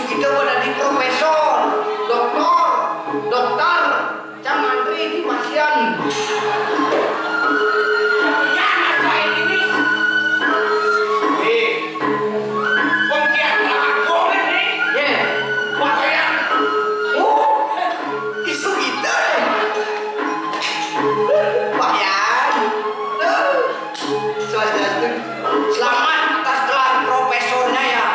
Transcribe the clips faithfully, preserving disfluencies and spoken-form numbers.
Kita pada di profesor, doktor, dokter, cang antri di pasian. Yan, ada ini. Eh, pengkiat aku ini. Ya. Pakaian. Oh, isu kita. Pakaian. Tuh. Swastiastu. Selamat atas gelar profesornya ya.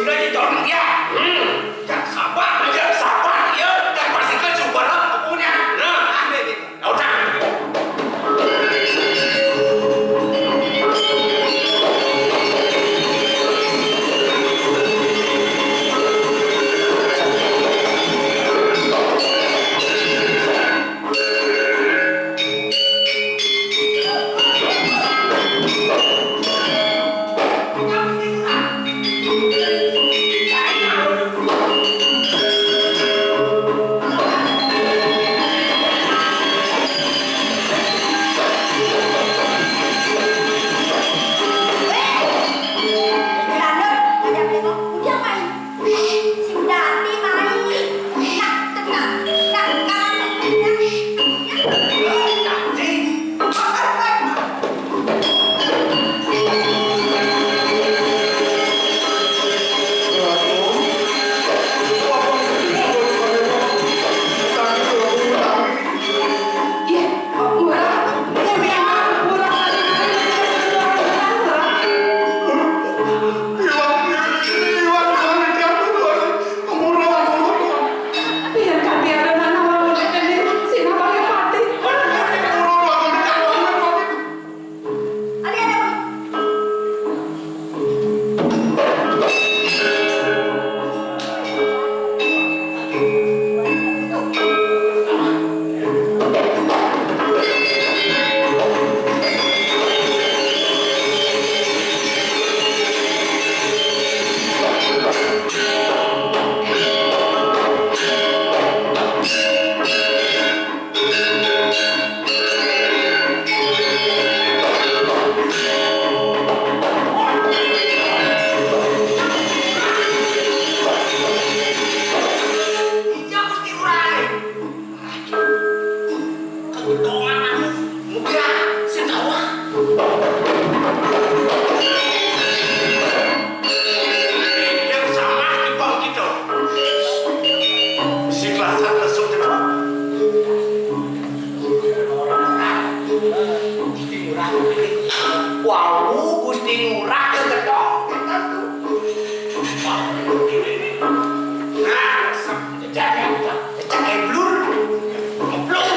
Udah ditolong dia. Hmm. Jangan sabar, jangan sabar, ya. Jangan pasti ke sumber punya. Nah, ah, ini, ini. Nggak usah. Ija Gusti Urai. Kegetongan aku. Muda, sing gawah. Yang sama di bawah kita. Si kelas satu sudah. Gusti Ngurah. Wau, Gusti Ngurah kegetongan. Nah, resep. Cecak, cecak, cecak, keblur. Keblur.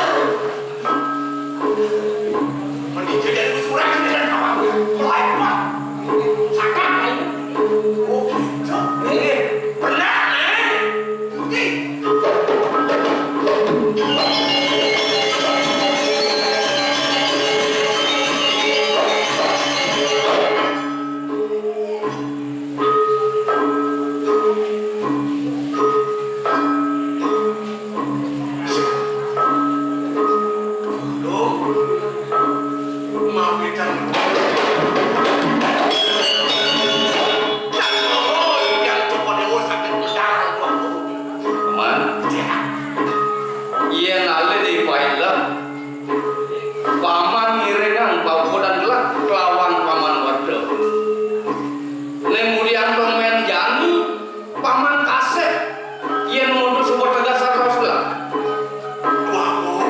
Mending jadi bus urang ini kan apa? Mulai, Pak. Sangat, ini. Oh, gitu. Eh, benar, eh. Ih. Man, yén alih di pailem, Paman ngiringang paukudan gelah kelawan Paman Wada. Ning mulian pemain jani, Paman kasih yén mutus suba tegasan raos gelah. Wah,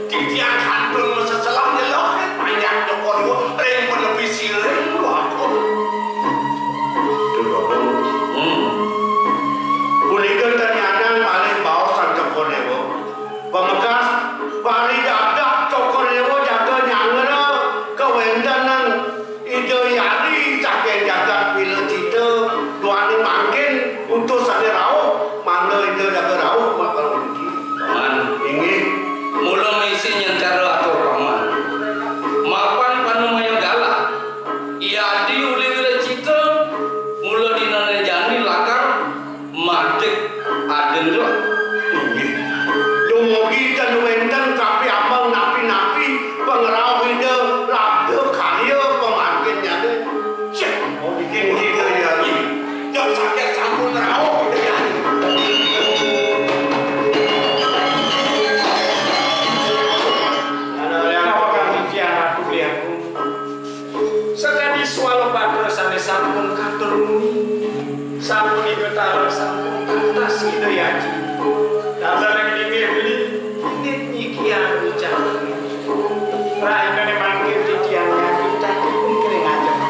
titiang kantun maseselah nyeloh panjang Cokor Dewa ring menepi siring, wah. Hmm. Punika tanyana malih baos Sang Cokor Dewa. Pamekas, paridadak Cokor Dewa jaga nyanggra kawéntenan Ida Yari saking jagat Wilacita, duaning mangkin utus sané rauh, mangda Ida jaga rauh makala puniki. Paman. Inggih. Mula misi nyengkara atur Paman. Mapan panumaya galah. Yadi uli Wilacita, mula dinané jani lakar matik adén. Inggih. Dumugi ten wénten kapiambeng napi-napi pangrauh Ida, labda karya pamangkin nyané. Céh, oh, bikin kita ya. Yang sakit sampun rauh kita ya. Napa kami Tiang Ratu Liaku? Sakadi swalabada sané sampun katur muni, sapunika taler sampun tuntas Ida Yaji. Taler ing linggih beli, inggih nyikian ucap. Rahinané mangkin titiang nyaki tatipun kering ajeng.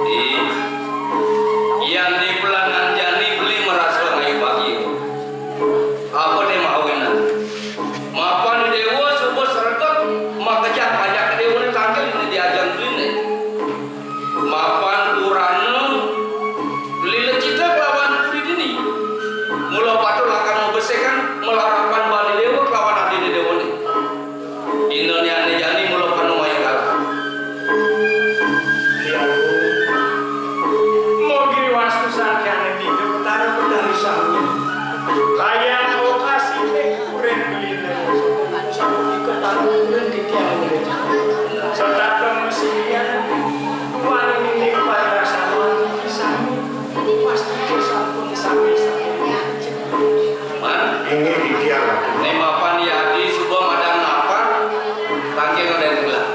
Di, yan di pelangan Sakyane Ida Betara Betari sami. Kayang lokasi ning kuren beli. Sampun ika tanah kuren titiang. Setata mesinian, wani ning parasaan sami. Pasti sampun sami-sami. Man, inggih titiang. Ning mapan yadi suba madang napar, tangkil den gelah.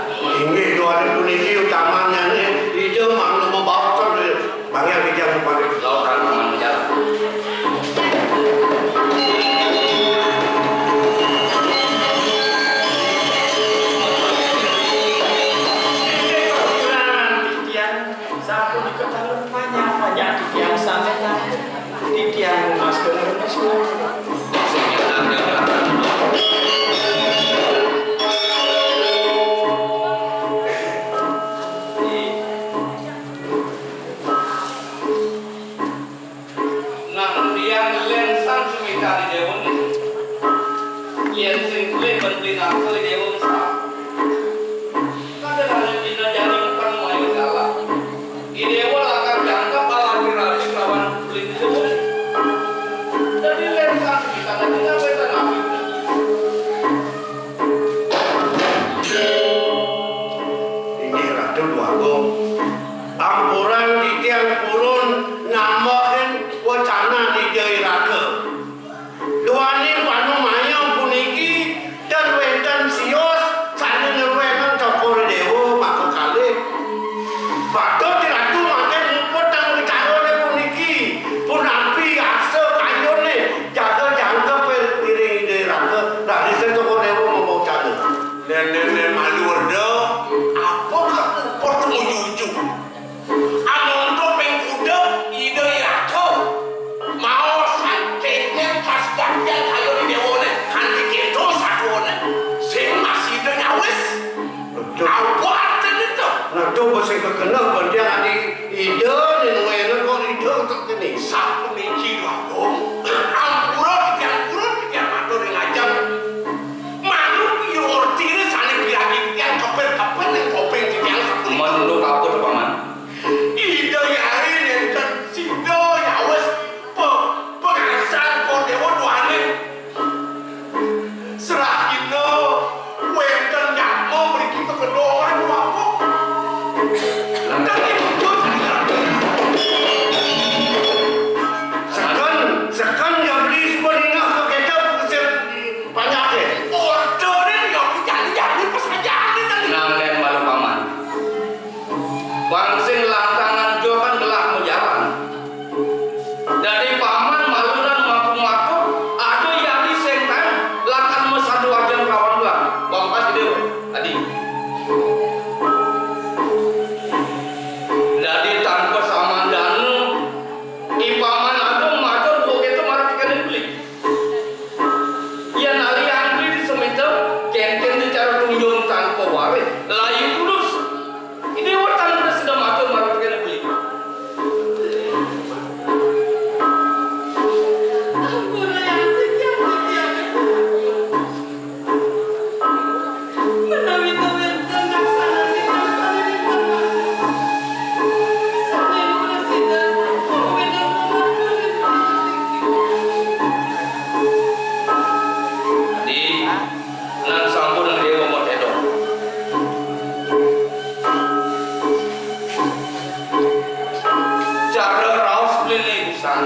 Inggih, duaning puniki utamanyane Ida mangda mabaosan. Panggih titiang panggih. Lautang Paman bejalan. Sampun diketahui banyak-banyak titiang sami. Titiang mas dengar. Nah, tiang len sang sumitan Dewa. Yen sing kuwi ben pinaka Dewa sa. Kada ada dina jani bukan main kalah. Dewa lakar jangkep ala kira-kira lawan kulit Dewa. Jadi len sang sumitan dina wetan nabi. Inggih Ratu Dwagung, ampurang titiang purun nambahin wecana Ida Iraka. Duaning panumayang puniki tan wenten sios sane nirwenang Cokor Dewa makakalih. Patut Ratu mangkin muputang wicarane puniki, punapi asa kayune jaga jangkep iring Ida Iraka, raris Cokor Dewa mawecana. Nen, nen, nen, malu werda, apa kang uput tumuju-uju? Anonto ping kuda Ida Iraka. Maosan kengken kasbaktian kayun dewane, kanti keto satuane. Sing masih Ida nyawis. Betul. Apa artine to? Nah, to sing kekenal bandian adi Ida ning wene kok Ida tak kene. Sapuniki Dwagung. Ampura titiang purun titiang matur ring ajeng. Manuk iya ortine sane piragi titiang kepir-kepir ning koping titiang sapuniki. Manuk apa to, Paman? Ida yari nenten sida nyawis pe-, pengarsan Kor Dewa duane. Serahina wenten nyama mriki kekedongan wabuk. Seken, seken ya beli sebeningah ke kita pusir panjake. Order ni ya janji-janji pas aja ni tadi. Nang len malu Paman. Bang sing lantangan jo kan gelah majalan. Dadi Paman malunan mampu matur, ada yadi sing kaen lakar masadu ajeng kawan gelah. Bang pas gede, adi. Dadi tanpa samandana, I Paman Agung matur buka keto marep kene beli. Yen ali antri di semita, kenten di cara tunjung tanpa waris, layu kudus. Ini wetan prasida matur marep kene beli. Ampura yang sekian sekian. Menawi to wenten laksana kita sane wenten. Sane prasida, wenten. Adi, nang sampun Dewa Motedo. Cara raos lili busan.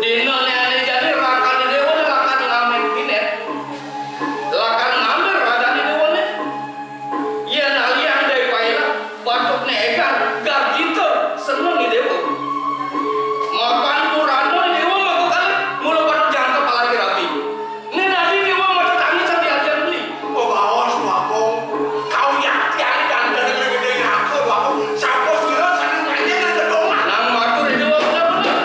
Dina ne ane jani rakan Dewa ne lakar ngambil kinet. Lakar ngambil rakan Dewa ne. Yen ali andai paila, batukne egar, gagita, seneng Dewa. Mapan purana Dewa maka kalih, mula pada jangkep alaki rabi. Ning dadi Dewa maca tangisan di ajeng beli. Oh, baos, Bagong. Kau yakti ari dandan gedhe ngako, Bagong. Sapa sira sane nyanyi dan gedongan? Nang matur Dewa bener-bener.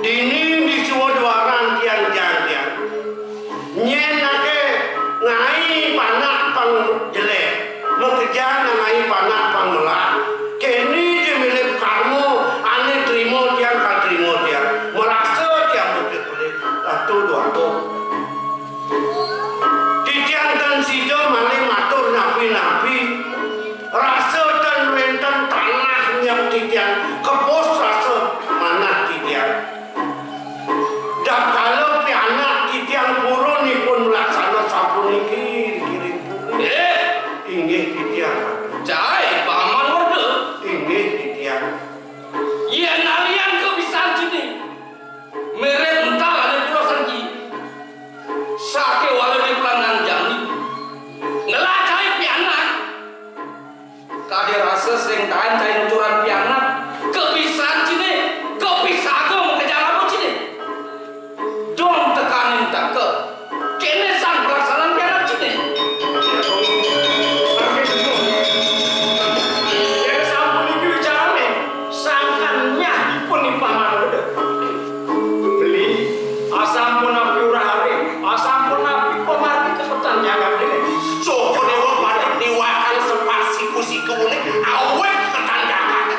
Dini misuwur duaran tiang jang tiang. Nyén aké ngai panak pang jelék, makejang ngai panak pang melah. Kéné ja milih karma ané trima tiang, katrima tiang. Marasa tiang bukit pelit. Ratu Déwata. Titiang tan sida malih matur napi-napi. Rasa tan wénten tanah nyep titiang, kepus rasa manah titiang. Dapkala pianak titiang purun ipun malaksana sapuniki, kiring. Eh, inggih titiang. Cai, Paman Werda. Inggih titiang. Yén alian kabisan ciné, mirib entar ané pura sangki. Sakéwala di kulangan jani. Ngelah cai pianak. Kadé rasa sing taén cai nuturan pianak. Kabisan ciné, kapisaga makejang apa ciné. Dong tekanin teka. Kéné sang pelaksanaan pianak ciné. Yén sampun iki wicarané, sangkan nyah ipun ipah manut. Beli, asampun napi urah ari, asampun napi pamargi kepetan jagat ini. Coba dewa pada niwakan sempat siku-siku ini, awet ketan jagat.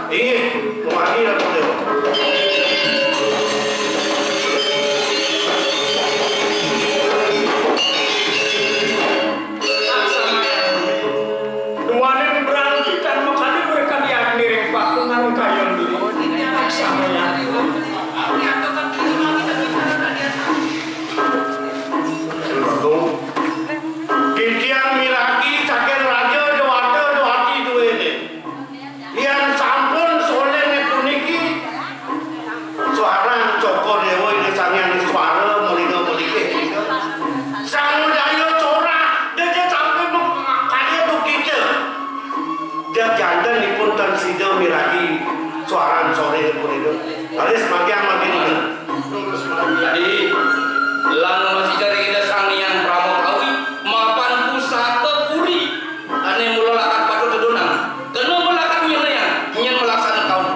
Inggih, pamargi Ratu Déwa. Laksamana. Duaning brangkitan makadi mereka diagni ring pakunan kayun diri. Laksamana. Titiang miragi saking raja dewata dewati duéné. Yén sampun soléné puniki, suaran Cokor Déwa Ida Sang Hyang Iswara, mulinga mriki. Sang Daya Corah, déné sampun makarya duh kita. Dia janten ipun tan sida miragi suaran soléné punika. Raris manggihan mangkin. Jadi, lan masih cari Ida Sang Hyang Parama Kawi, mapan pusaka puri. Ané mula lakar patut dedonang. Kena lakar nyenayang, nyén malaksana kaum.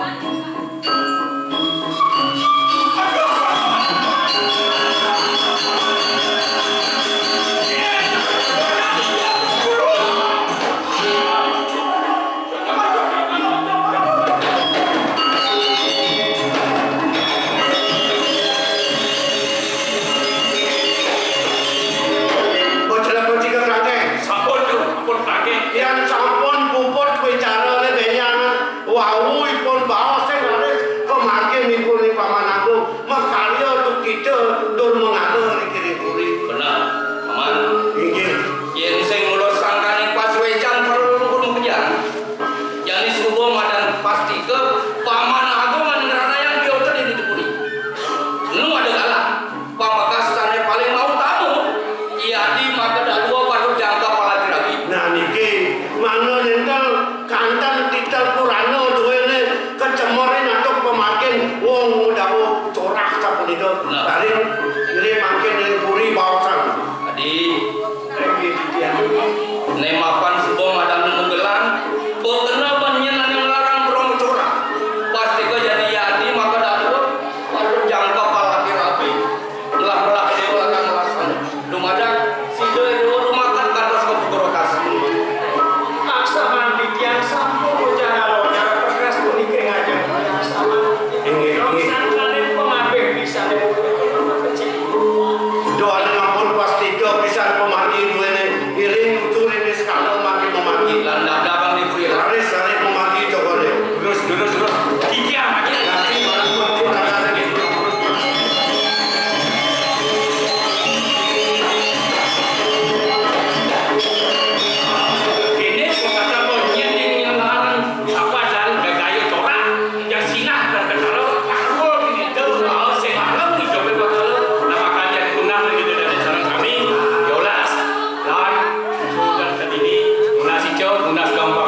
Bocah bocah kangkeng. Sampun, sampun kangkeng. Yén sampun puput wicara lé benyangan, wau ipun baos sing raris, pamargin ipun ing Paman Agung, makarya duh kita, tur mangada ring kiring puri. Bener, Paman. Inggih. Yén sing mula sangkaning pasuécan perlu luhur makejang. Jani suba madan pastika, Paman Agung ngranaang biota dini dipuri. Nu ada galah. Pamekas sané paling mautama, I Adi maka dadua patut jangkep palagi rabi. Nah, niki mangda nénten kanten titel purana duéné kacemerin antuk pamargin wong Déwa Corah sapunika. Nah. Karing iri mangkin ring puri baosan. Adi. Né mapan suba madan gegelan, pakena ban nyén ané nglarang Brahma Corah. Pastika jani I Adi maka dadua, patut jangkep palagi rabi. Melah-melah déwa kang laksana. Dumadak sida déwa rumakat kantos ka Putra Kasi. Laksamana titiang sampun ujar alojar perkras puniki ngajeng laksamana. Inggih, inggih. Sangkaning pangabih pisan. Doaning ampun pastika pisan pamargi duéné iring nuturin niskala mangkin mamargi. Lan dadabang di puri. Raris, raris pamargi cokor. Terus, terus, terus. Titiang mangkin. Nanti barang ampun ada lagi. Ini kok kata kok nyén yang larang apa dan gagayo corak. Yang sinah dan kecala, aku ini tahu hal sing larang di joget bakal. Nah, makanya punah lagi dari sarang kami, yolas. Lan, sudah terdiri, tunas hijau, tunas gampang.